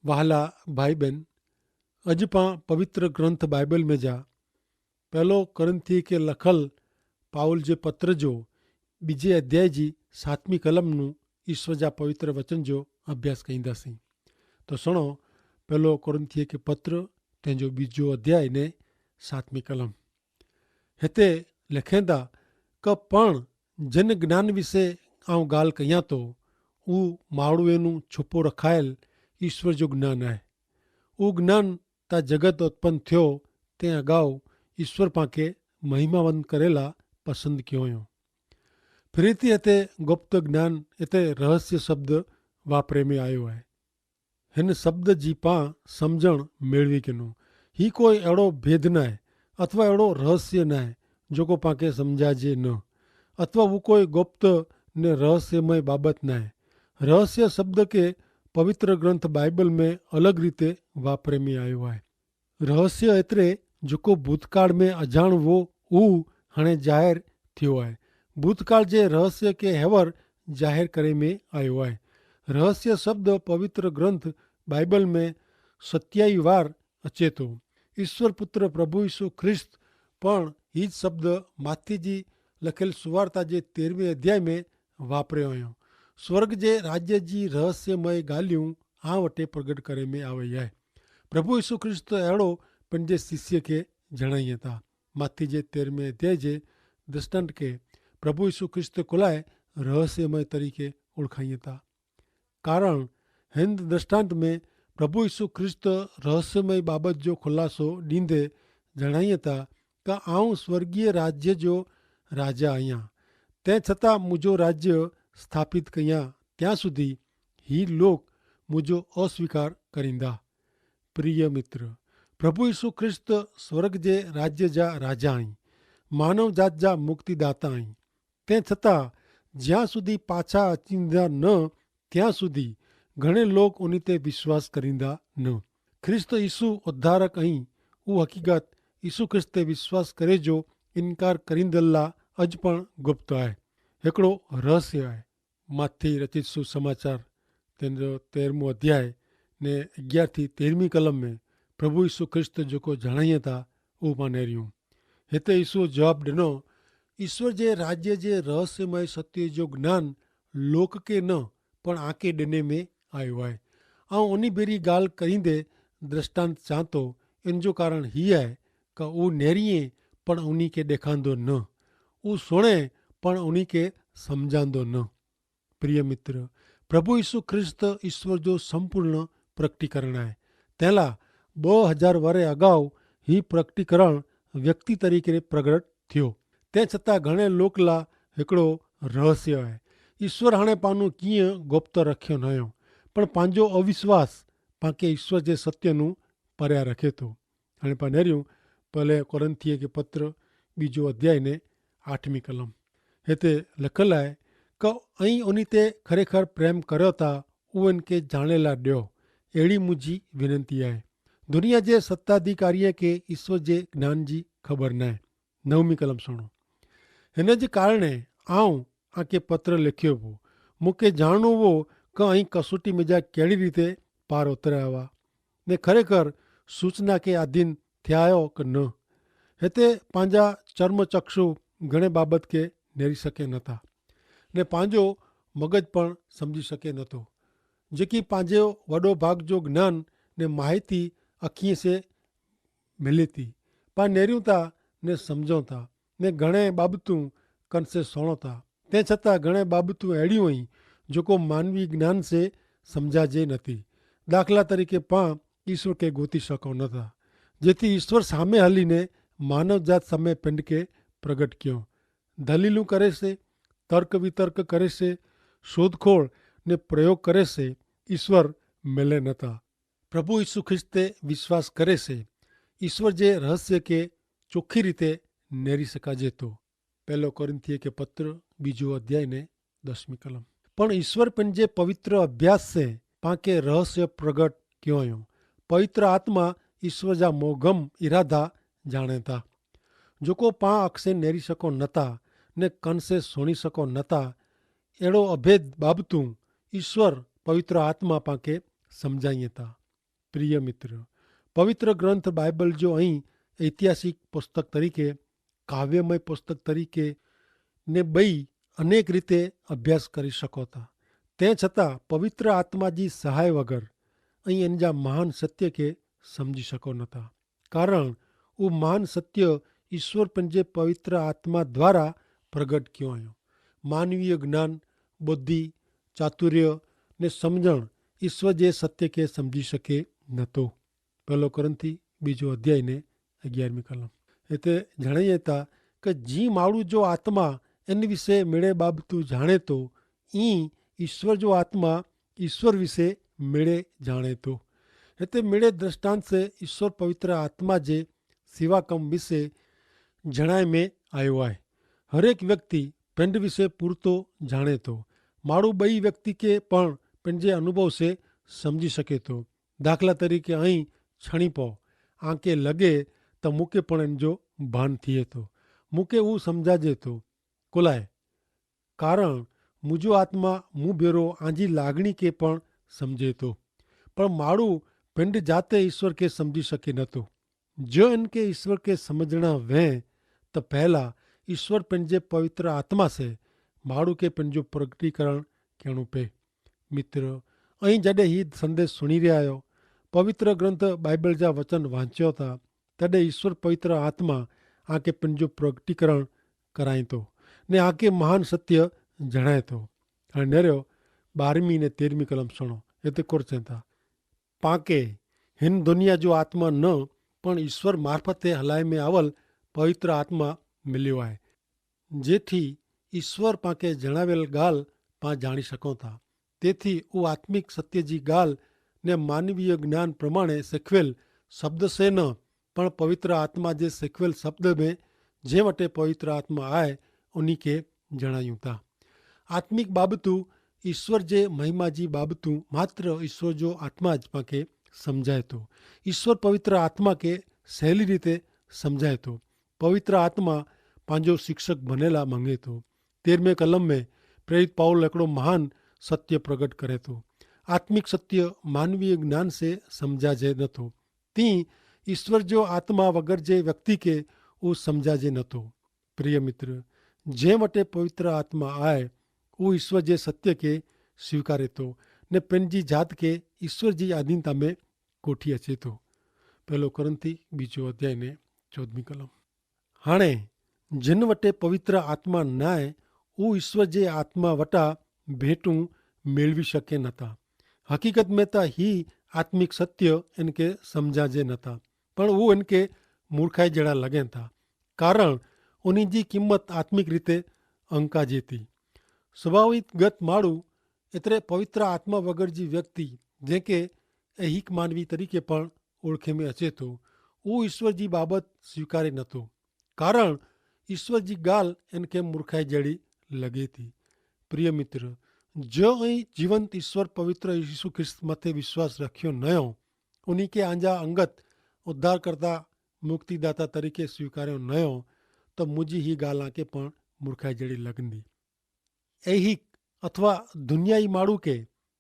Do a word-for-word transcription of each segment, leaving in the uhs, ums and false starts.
વહાલા ભાઈ બેન, અજ પાં પવિત્ર ગ્રંથ બાઈબલ મેં જા પહેલો કોરિંથી કે લખલ પાઉલ જે પત્ર જો બીજે અધ્યાય જી સાતમી કલમનું ઈસ્વર જા પવિત્ર વચન જો અભ્યાસ કઈંદા સી. તો સુણો, પહેલો કોરિંથી કે પત્ર તેનો બીજો અધ્યાય ને સાતમી કલમ. હેતા લેખેંદા કે પણ જેન જ્ઞાન વિશે આઉં ગાલ કહિયા તો, ઉં માળું એનું છુપો રખાયેલ ઈસ્વર જો જ્ઞાન આય. ઉં જ્ઞાન તા જગત ઉત્પન થયો તે અગાઉ ઈસ્વર પાંકે મહિમાવંદ કરેલા પસંદ કયો યો. ફિરિતિ એતે ગુપ્ત જ્ઞાન એતે રહસ્ય શબ્દ વાપરે મેં આયો આય. હેન શબ્દ જી પાં સમઝણ મેળવી કેનો હી કોઈ એડો ભેદ નાય અથવા એડો રહસ્ય નાય જોકો પાંકે સમઝાજે ન, અથવા વો કોઈ ગુપ્ત ને રહસ્યમય બાબત નાય. રહસ્ય શબ્દ કે પવિત્ર ગ્રંથ બાઈબલ મેં અલગ રીતે વાપરે મેં આયો આય. રહસ્ય એતરે જોકો ભૂતકાળ મેં અજાણ વો ઉહ હણે જાહેર થયો આય. ભૂતકાળ જે રહસ્ય કે હેવર જાહેર કરે મેં આયો આય. રહસ્ય શબ્દ પવિત્ર ગ્રંથ બાઈબલ મેં સત્યાઈ વાર અચેતો. ઈસ્વર પુત્ર પ્રભુ ઈસુ ખ્રિસ્ત પણ હી જ શબ્દ માથે જી લખેલ સુવાર્તા જે તેરમે અધ્યાય મેં વાપર્યો અયો. સ્વર્ગ જે રાજ્ય જી રહસ્યમય ગાલિયું આ વટે પ્રગટ કરે મેં આવે યાય. પ્રભુ ઈસુ ખ્રિસ્ત એડો પણ જે શિષ્ય કે જણાઈ હતા. માથે જે તેરમે અધ્યાય જે દ્રષ્ટાંત કે પ્રભુ ઈસુ ખ્રિસ્ત કોલાએ રહસ્યમય તરીકે ઓળખાઈ હતા. કારણ હેન દ્રષ્ટાંત મેં પ્રભુ ઈસુ ખ્રિસ્ત રહસ્યમય બાબત જો ખુલાસો દીંદે જણાઈ હતા કે આઉં સ્વર્ગીય રાજ્ય જો રાજા અહિયા, તે છતાં મુજો રાજ્ય સ્થાપિત કહિયા ત્યાં સુધી હી લોક મુજો અસ્વીકાર કરીંદા. પ્રિય મિત્ર, પ્રભુ ઈસુ ખ્રિસ્ત સ્વર્ગ જે રાજ્ય જા રાજા અહીં, માનવ જાત જા મુક્તિદાતા અહીં. તે છતાં જ્યાં સુધી પાછા અચીંદા ન ત્યાં સુધી ઘણે લોક ઉની તે વિશ્વાસ કરીંદા ન. ખ્રિસ્ત ઈસુ ઉદ્ધારક અહીં ઉહ હકીકત ઈસુ ખ્રિસ્ત તે વિશ્વાસ કરે જો ઇનકાર કરીંદલા અજ પણ ગુપ્ત આય. હેકડો રહસ્ય આય. માથે રચિત સુસમાચાર તેનો તેરમો અધ્યાય ને અગિયાર થી તેરમી કલમ મેં પ્રભુ ઈસુ ખ્રિસ્ત જોકો જણાઈ હતા ઉપાને રહ્યું. હેતા ઈસુ જવાબ દેનો, ઈસ્વર જે રાજ્ય જે રહસ્યમય સત્ય જો જ્ઞાન લોક કે ન પણ આંકે દેને મેં આયો આય. આઉં ઉની ભેરી ગાલ કરીંદે દ્રષ્ટાંત ચાંતો. એન જો કારણ હી આય કે ઉહ નેરીએ પણ ઉની કે દેખાંદો ન, ઉહ સુણે પણ ઉની કે સમઝાંદો ન. પ્રિય મિત્ર, પ્રભુ ઈસુ ખ્રિસ્ત ઈસ્વર જો સંપૂર્ણ પ્રકટીકરણ આય. તેલા બહ હજાર વરે અગાઉ હી પ્રકટીકરણ વ્યક્તિ તરીકે પ્રગટ થયો. તે છતાં ઘણે લોકલા હેકડો રહસ્ય આય. ઈસ્વર હાણે પાનું કિંય ગોપ્ત રખ્યો નયો, પણ પાંજો અવિશ્વાસ પાંકે ઈસ્વર જે સત્યનું પર્યા રખે તો. હાણે પાનેર્યું પહલે કોરિંથીય કે પત્ર બીજો અધ્યાય ને આઠમી કલમ હેતે લખલ આય, કે અહીં ઉની તે ખરેખર પ્રેમ કર્યો તા ઉવન કે જાણેલા દ્યો, એડી મુજી વિનંતી આય. દુનિયા જે સત્તાધિકારીય કે ઈસ્વર જે જ્ઞાન જી ખબર નાય. નવમી કલમ સુણો. હેન જે કારણે આઉં આકે પત્ર લેખ્યો વો, મુકે જાણો વો કે અહીં કસૂટી મેજા કેડી રીતે પાર ઉતરે આવા ને ખરેખર સૂચના કે આધીન થ્યાયો કે ન. હેતે પાંજા ચર્મચક્ષુ ઘણે બાબત કે નેરી શકે નતા ને પાંજો મગજ પણ સમઝી શકે નતો. જેકી પાંજો વડો ભાગ જો જ્ઞાન ને માહિતી અખીએ સે મેલેતી, પા નેર્યું તા ને સમઝો તા ને ઘણે બાબતું કનસે સોણો તા. તે છતાં ઘણે બાબતું એડ્યું અહીં જોકો માનવી જ્ઞાન સે સમઝાજે નથી. દાખલા તરીકે પા ઈસ્વર કે ગોતી શકો નતા, જેથી ઈસ્વર સામે હલી ને માનવજાત સામે પેંડ કે પ્રગટ ક્યો. દલીલું કરે સે, તર્ક વિતર્ક કરે સે, શોધખોળ ને પ્રયોગ કરે સે, ઈસ્વર મેલે નતા. પ્રભુ ઈસુ ખ્રિસ્તે વિશ્વાસ કરે સે, ઈસ્વર જે રહસ્ય કે ચોખી રીતે નેરી સકાજે તો. પહેલો કોરિંથીય કે પત્ર બીજો અધ્યાય ને દસમી કલમ. પણ ઈસ્વર પેનજે પવિત્ર અભ્યાસ સે પાંકે રહસ્ય પ્રગટ ક્યોંયો. પવિત્ર આત્મા ઈસ્વર જા મોગમ ઇરાદા જાણેતા, જોકો પાં અક્ષે નેરી શકો નતા ને કનસે સોણી શકો નતા. એડો અભેદ બાબતું ઈસ્વર પવિત્ર આત્મા પાંકે સમઝાઈ તા. પ્રિય મિત્ર, પવિત્ર ગ્રંથ બાઈબલ જો અહીં ઐતિહાસિક પુસ્તક તરીકે, કાવ્યમય પુસ્તક તરીકે ને બઈ અનેક રીતે અભ્યાસ કરી શકો તા, તે છતાં પવિત્ર આત્મા જી સહાય વગર અહીં એનજા મહાન સત્ય કે સમઝી શકો નતા. કારણ ઉહ મહાન સત્ય ઈસ્વર પન જે પવિત્ર આત્મા દ્વારા પ્રગટ ક્યો આયો. માનવીય જ્ઞાન, બુદ્ધિ, ચાતુર્ય ને સમઝણ ઈસ્વર જે સત્ય કે સમઝી શકે નતો. પહલો કોરિંથી બીજો અધ્યાય ને અગિયારમી કલમ. હેતા જણાયે તા કે જી માણુ જો આત્મા એન વિશે મેળે બાબતુ જાણે તો, ઈ ઈસ્વર જો આત્મા ઈસ્વર વિશે મેળે જાણે તો. હેતા મેળે દ્રષ્ટાંત સે ઈસ્વર પવિત્ર આત્મા જે સેવા કમ વિશે જણાય મેં આયો આય. હરેક વ્યક્તિ પેંડ વિશે પૂરતો જાણે તો. માણુ બઈ વ્યક્તિ કે પણ પેંડ જે અનુભવ સે સમઝી શકે તો. દાખલા તરીકે અહીં છણી પો આંકે લગે તો મુકે પણ એન જો ભાન થિયે તો. મુકે ઉં સમઝાજે તો. કોલાએ કારણ મુજો આત્મા મુભેરો આંજી લાગણી કે પણ સમઝે તો. પણ માણુ પેંડ જાતે ઈસ્વર કે સમઝી શકે નતો. જો એન કે ઈસ્વર કે સમઝણા વહેં તો પહેલા ઈસ્વર પેંડ જે પવિત્ર આત્મા સે માણુ કે પેંડ જો પ્રગટીકરણ કહેણું પે. મિત્ર, અહીં જડે હી સંદેશ સુણી રહ્યા હો, પવિત્ર ગ્રંથ બાઈબલ જા વચન વાંચ્યો તા, તદે ઈસ્વર પવિત્ર આત્મા આંકે પન જો પ્રગટીકરણ કરાયતો ને આંકે મહાન સત્ય જણાયતો. અને નેર્યો બારમી ને તેરમી કલમ સુણો. એતે કોર ચેતા, પાંકે હેન દુનિયા જો આત્મા ન પણ ઈસ્વર મારફતે હલાય મેં આવલ પવિત્ર આત્મા મિલ્યો આય. જેથી ઈસ્વર પાંકે જણાવેલ ગાલ પાં જાણી શકો થા. તેથી ઉ આત્મિક સત્ય જી ગાલ ને માનવીય જ્ઞાન પ્રમાણે સેખવેલ શબ્દ સે ન પણ પવિત્ર આત્મા જે સેખવેલ શબ્દ મેં જે વટે પવિત્ર આત્મા આય ઉની કે જણાયું થા. આત્મિક બાબતુ ઈસ્વર જે મહિમા જી બાબતુ માત્ર ઈસ્વર જો આત્મા જ પાંકે સમઝાય તો. ઈસ્વર પવિત્ર આત્મા કે સહેલી રીતે સમઝાય તો. પવિત્ર આત્મા પાંજો શિક્ષક ભનેલા માંગે તો. તેરમે કલમ મેં પ્રેરિત પાઉલ એકડો મહાન સત્ય પ્રગટ કરે તો. આત્મિક સત્ય માનવીય જ્ઞાન સે સમઝાજે નતો. તી ઈસ્વર જો આત્મા વગર જે વ્યક્તિ કે ઉસ સમઝાજે નતો. પ્રિય મિત્ર, જે વટે પવિત્ર આત્મા આય ઉસ ઈસ્વર જે સત્ય કે સ્વીકારે તો ને પેનજી જાત કે ઈસ્વર જી આધીનતા મેં કોઠી અચે તો. પહેલો કોરિંથી બીજો અધ્યાય ને ચૌદમી કલમ. હાણે જેન વટે પવિત્ર આત્મા નાય ઉ ઈસ્વર જે આત્મા વટા ભેટું મેળવી શકે નતા. હકીકત મેં તા હી આત્મિક સત્ય એનકે સમઝાજે નતા, પણ ઉ એનકે મૂર્ખાઈ જેડા લગે થા. કારણ ઉની જી કિંમત આત્મિક રીતે અંકાજે તી. સ્વાભાવિક ગત માળું એતરે પવિત્ર આત્મા વગર જી વ્યક્તિ જે કે અહિક માનવી તરીકે પણ ઓળખે મેં અચે તો ઉ ઈસ્વર જી બાબત સ્વીકારે નતો. કારણ ઈસ્વર જી ગાલ એનકે મૂર્ખાઈ જેડી લગે તી. પ્રિય મિત્ર, જો અહીં જીવંત ઈસ્વર પવિત્ર ઈસુ ખ્રિસ્ત મતે વિશ્વાસ રખ્યો નયો ઉની કે આંજા અંગત ઉદ્ધારકર્તા મુક્તિદાતા તરીકે સ્વીકાર્યો નયો તો મુજી હી ગાલ આંકે પણ મૂર્ખાઈ જેડી લગંદી. ઐહિક અથવા દુનિયાઈ માળુ કે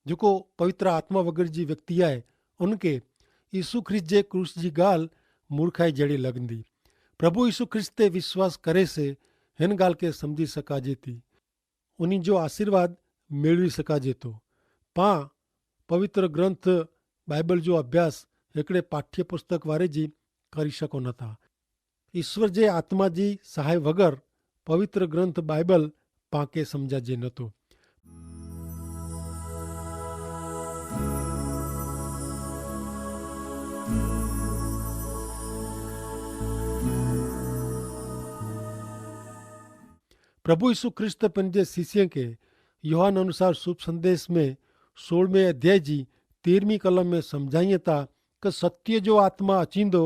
જોકો પવિત્ર આત્મા વગર જી વ્યક્તિ આય ઉનકે ઈસુ ખ્રિસ્ત જે ક્રૂસ જી ગાલ મૂર્ખાઈ જેડી લગંદી. પ્રભુ ઈસુ ખ્રિસ્ત તે વિશ્વાસ કરે સે હેન ગાલ કે સમઝી સકાજે તી ઉની જો આશીર્વાદ મેળવી સકાજે તો. પા પવિત્ર ગ્રંથ બાઈબલ જો અભ્યાસ હેકડ઼ે પાઠ્યપુસ્તક વારે જી કરી શકો નતા. ઈસ્વર જે આત્મા જી સહાય વગર પવિત્ર ગ્રંથ બાઈબલ પાંકે સમઝાજે નતો. પ્રભુ ઈસુ ખ્રિસ્ત પન જે શિષ્ય કે યોહાન અનુસાર શુભ સંદેશ મેં સોળમે અધ્યાય જી તેરમી કલમ મેં સમઝાઈ તા કે સત્ય જો આત્મા અચીંદો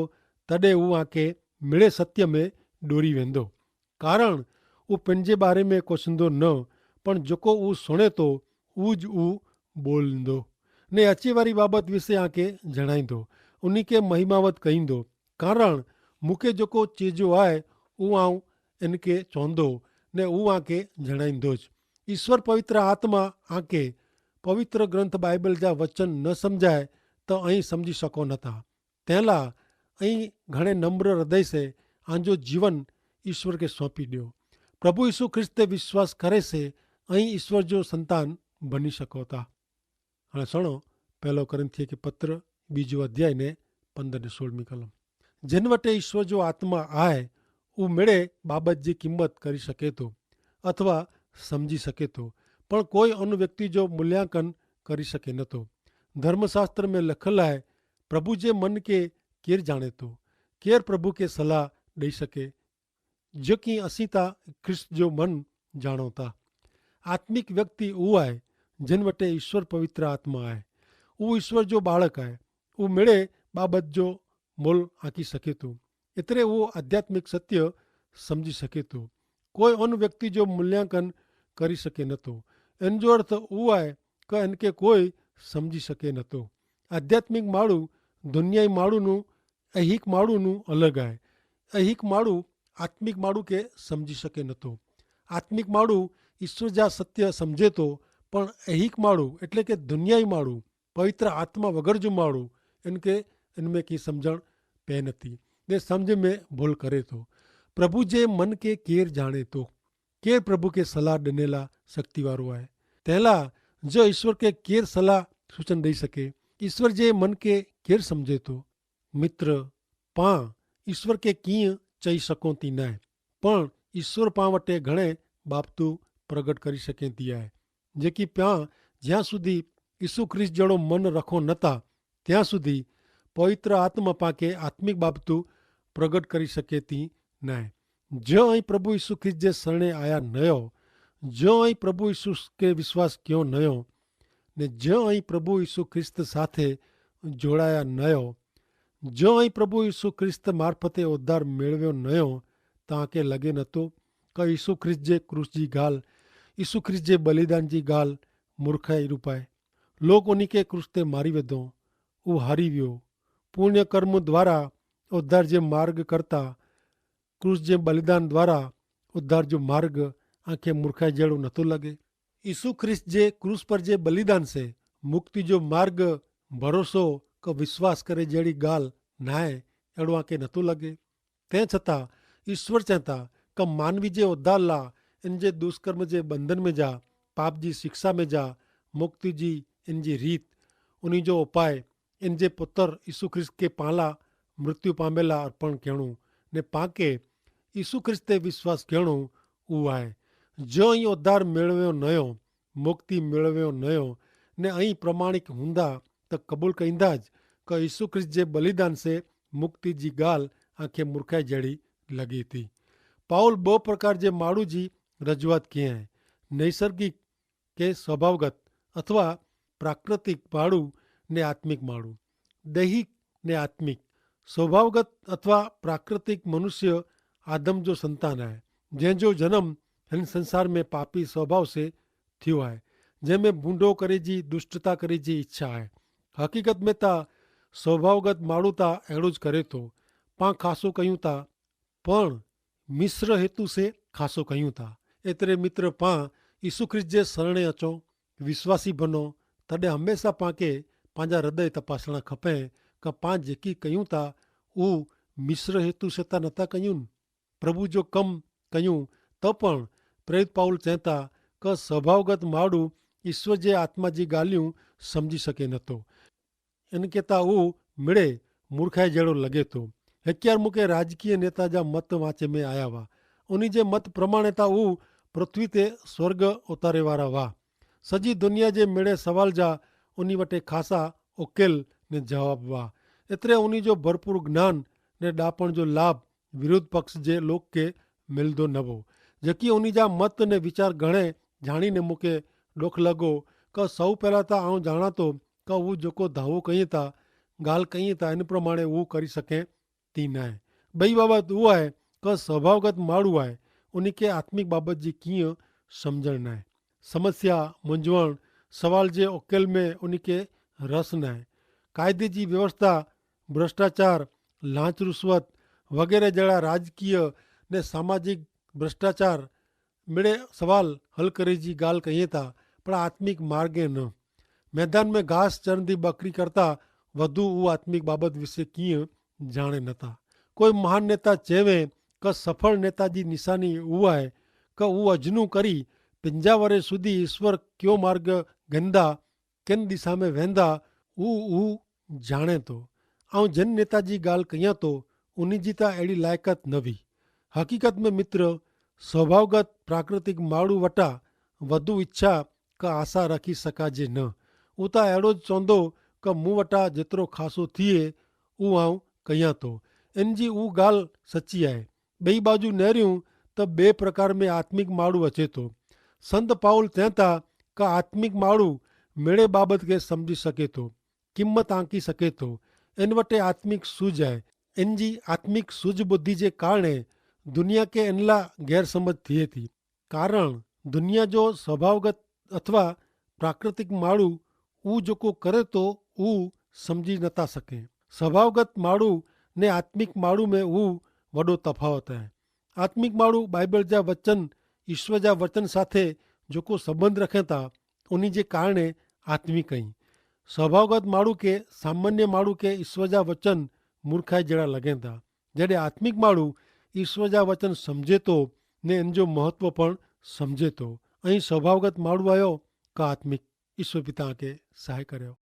તદે ઉ આંકે મેળે સત્ય મેં ડોરી વેંદો. કારણ ઉ પન જે બારે મેં કોશંદો ન પણ જોકો ઉ સુણે તો ઉ જ ઉ બોલંદો ને અચેવારી બાબત વિશે આંકે જણાઈંદો ઉની કે મહિમાવત કહીંદો. કારણ મુકે જોકો ચેજો આય ઉ આઉં એનકે ચોંદો ને ઉ આંકે જણાઈંદો જ. ઈસ્વર પવિત્ર આત્મા આંકે પવિત્ર ગ્રંથ બાઈબલ જા વચન ન સમઝાય તો અહીં સમઝી શકો નતા. તેલા અહીં ઘણે નમ્ર હૃદય સે આજો જીવન ઈસ્વર કે સોંપી દ્યો. પ્રભુ ઈસુ ખ્રિસ્ત તે વિશ્વાસ કરે સે અહીં ઈસ્વર જો સંતાન બની શકો તા. અને સણો, પહેલો કોરિંથીય કે પત્ર બીજો અધ્યાય ને પંદર ને સોળમી કલમ. જેન વટે ઈસ્વર જો આત્મા આય ઉમેડે બાબત જી કિંમત કરી શકે તો અથવા સમઝી શકે તો, પણ કોઈ અનુવ્યક્તિ જો મૂલ્યાંકન કરી શકે નતો. ધર્મશાસ્ત્ર મેં લખલ આય, પ્રભુ જે મન કે કેર જાણે તો? કેર પ્રભુ કે સલાહ દઈ શકે? જો કિ અસિતા ખ્રિસ્ત જો મન જાણો તા. આત્મિક વ્યક્તિ ઉ આય જેન વટે ઈસ્વર પવિત્ર આત્મા આય. ઉ ઈસ્વર જો બાળક આય. ઉ મેડે બાબત જો મોલ આંકી શકે તો. એતરે ઉ આધ્યાત્મિક સત્ય સમઝી શકે તો. કોઈ અન વ્યક્તિ જો મૂલ્યાંકન કરી શકે નતો. એન જો અર્થ ઉ આય કે એન કે કોઈ સમઝી શકે નતો. આધ્યાત્મિક માળું દુનિયાઈ માળુંનું અહિક માળુંનું અલગ આય. અહિક માળું આત્મિક માળું કે સમઝી શકે નતો. આત્મિક માળું ઈસ્વર જા સત્ય સમઝે તો. પણ અહિક માળું એટલે કે દુનિયાઈ માળું પવિત્ર આત્મા વગર જો માળું એન કે એન મેં કી સમઝણ પે નથી. ને સમઝે મેં ભૂલ કરે તો. પ્રભુ જે મન કે કેર જાણે તો? કેર પ્રભુ કે સલાહ દનેલા શક્તિવારો આય? તેલા જો ઈસ્વર કે કેર સલાહ સૂચન દઈ શકે? ઈસ્વર જે મન કે કેર સમઝે તો? મિત્ર, પાં ઈસ્વર કે કિંય ચહી શકો તી નાય. પણ ઈસ્વર પાં વટે ઘણે બાબતું પ્રગટ કરી શકે તી આય. જેકી પાં જ્યાં સુધી ઈસુ ખ્રિસ્ત જેડો મન રખો નતા ત્યાં સુધી પવિત્ર આત્મા પાંકે આત્મિક બાબતું પ્રગટ કરી શકે તી નાય. જો અહીં પ્રભુ ઈસુ ખ્રિસ્ત જે સરણે આયા નયો, જો અહીં પ્રભુ ઈસુ કે વિશ્વાસ ક્યો નયો, ને જો અહીં પ્રભુ ઈસુ ખ્રિસ્ત સાથે જોડાયા નયો, જો અહીં પ્રભુ ઈસુ ખ્રિસ્ત મારફતે ઉદ્ધાર મેળવ્યો નયો, તા કે લગે નતો કે ઈસુ ખ્રિસ્ત જે ક્રૂસ જી ગાલ, ઈસુ ખ્રિસ્ત જે બલિદાન જી ગાલ મૂર્ખાઈ રૂપાય. લોક ઉની કે ક્રૂસ તે મારી વેધો. ઉ હારી વ્યો. પૂર્ણ્ય કર્મ દ્વારા ઉદ્ધાર જે માર્ગ કરતા ક્રૂસ જે બલિદાન દ્વારા ઉદ્ધાર જો માર્ગ આંખે મૂર્ખાઈ જેડો નતો લગે? ઈસુ ખ્રિસ્ત જે ક્રૂસ પર જે બલિદાન સે મુક્તિ જો માર્ગ ભરોસો કે વિશ્વાસ કરે જેડી ગાલ નાય એડો આંખે નતો લગે? તે છતાં ઈસ્વર ચેતા કે માનવી જે ઉદ્ધાર લા એન જે દુષ્કર્મ જે બંધન મેં જા, પાપ જી શિક્ષા મેં જા મુક્તિ જી એન જી રીત, ઉની જો ઉપાય એન જે પુતર ઈસુ ખ્રિસ્ત કે પાલા મૃત્યુ પામેલા અર્પણ કહેણું. ને પાંકે ઈસુ ખ્રિસ્ત તે વિશ્વાસ કહેણું ઉવાય. જો અહીં ઉદ્ધાર મેળવ્યો નયો, મુક્તિ મેળવ્યો નયો, ને અહીં પ્રમાણિક હુંદા તો કબૂલ કહીંદા જ કે ઈસુ ખ્રિસ્ત જે બલિદાન સે મુક્તિ જી ગાલ આંખે મૂર્ખાઈ જેડી લગી તી. પાઉલ બહ પ્રકાર જે માડૂ જી રજૂઆત કહેં હૈ. નૈસર્ગિક કે સ્વભાવગત અથવા પ્રાકૃતિક માડૂ ને આત્મિક માડૂ, દૈહિક ને આત્મિક. સ્વભાવગત અથવા પ્રાકૃતિક મનુષ્ય આદમ જો સંતાન હૈ, જેન જો જનમ હેન સંસાર મેં પાપી સ્વભાવ સે થ્યો હૈ, જેન મેં ભૂંડો કરે જી દુષ્ટતા કરે જી ઇચ્છા હૈ. હકીકત મેં તા સ્વભાવગત માડૂ તા એડો જ કરે તો. પાં ખાસો કહ્યું તા પણ મિશ્ર હેતુ સે ખાસો કહ્યું તા. એતરે મિત્ર પાં ઈસુ ખ્રિસ્ત જે સરણે અચો, વિશ્વાસી ભનો, તદે હમેંસા પાંકે પાંજા હૃદય તપાસણા ખપે કે પાં જેકી કહ્યું તા ઉહ મિશ્ર હેતુ સે તા નતા કહ્યું. પ્રભુ જો કમ કહ્યું તો પણ પ્રેરિત પાઉલ ચેતા કે સ્વભાવગત માડૂ ઈસ્વર જે આત્મા જી ગાલિયું સમઝી શકે નતો. એન કે તા ઉહ મિડે મૂર્ખાઈ જેડો લગે તો. હેક્યાર મુકે રાજકીય નેતા જા મત વાંચે મેં આયા વા. ઉની જે મત પ્રમાણે તા ઉહ પૃથ્વી તે સ્વર્ગ ઉતારે વારા વા. સજી દુનિયા જે મિડે સવાલ જા ઉની વટે ખાસા ઉકેલ ને જવાબ વા. એતરે ઉની જો ભરપૂર જ્ઞાન ને ડાપણ જો લાભ વિરુદ્ધ પક્ષ જે લોક કે મિલદો નવો. જેકી ઉની જા મત ને વિચાર ગણે જાણી ને મુકે ડોખ લગો કે સૌ પહેલા તા આઉં જાણા તો કે ઉહ જોકો ધાવો કહિયે તા ગાલ કહિયે તા એન પ્રમાણે ઉહ કરી સકે તી નાય. બઈ બાબત ઉહ આય કે સ્વભાવગત માડૂ આય ઉની કે આત્મિક બાબત જી કિયા સમઝણ નાય. સમસ્યા મુંજવણ સવાલ જે ઉકેલ મેં ઉની કે રસ નાય. કાયદે જી વ્યવસ્થા ભ્રષ્ટાચાર, લાંચ રુશ્વત વગેરે જેડા રાજકીય ને સામાજિક ભ્રષ્ટાચાર મેડે સવાલ હલ કરે જી ગાલ કહિયે તા પણ આત્મિક માર્ગે ન. મેદાન મેં ઘાસ ચરંદી બકરી કરતા વધુ ઉ આત્મિક બાબત વિશે કિયા જાણે નતા. કોઈ મહાન નેતા ચેવે કે સફળ નેતા જી નિશાની ઉ આય કે ઉ અજનું કરી પંજાવરે સુધી ઈશ્વર ક્યો માર્ગ ગંદા કેન દિશામે વહેંદા ઉ ઉ જાણે તો. આઉં જેન નેતા જી ગાલ કહિયા તો ઉની જી તા એડી લાયકત નવી. હકીકત મેં મિત્ર, સ્વભાવગત પ્રાકૃતિક માળુ વટા વધુ ઇચ્છા કે આશા રાખી શકાજે ન. ઉતા એડો જ ચોંધો કે મું વટા જેતરો ખાસો થિયે ઉ આઉં કહિયા તો. એન જી ઉ ગાલ સચ્ચી આય. બઈ બાજુ નહર્યું તો બે પ્રકાર મેં આત્મિક માળુ અચે તો. સંત પાઉલ તેંતા કે આત્મિક માળુ મેળે બાબત કે સમઝી શકે તો કિંમત આંકી શકે તો. એન વટે આત્મિક સૂઝ આય. એન જી આત્મિક સૂઝ બુદ્ધિ જે કારણે દુનિયા કે એનલા ગેરસમજ થિયે થી. કારણ દુનિયા જો સ્વભાવગત અથવા પ્રાકૃતિક માળુ ઉ જોકો કરે તો ઉ સમઝી નતા શકે. સ્વભાવગત માળુ ને આત્મિક માળુ મેં ઉ વડો તફાવત હૈ. આત્મિક માળુ બાઈબલ જા વચન ઈશ્વર જા વચન સાથે જોકો સંબંધ રખે તા ઉની જે કારણે આત્મિક અહીં. સ્વભાવગત માળુ કે સામાન્ય માળુ કે ઈશ્વર જા વચન મૂર્ખાઈ જેડા લગે તા. જેડે આત્મિક માળુ ઈશ્વર જા વચન સમઝે તો ને એન જો મહત્વ પણ સમઝે તો. અહીં સ્વભાવગત માળુ આયો કા આત્મિક? ઈશ્વર પિતા કે સહાય કર્યો.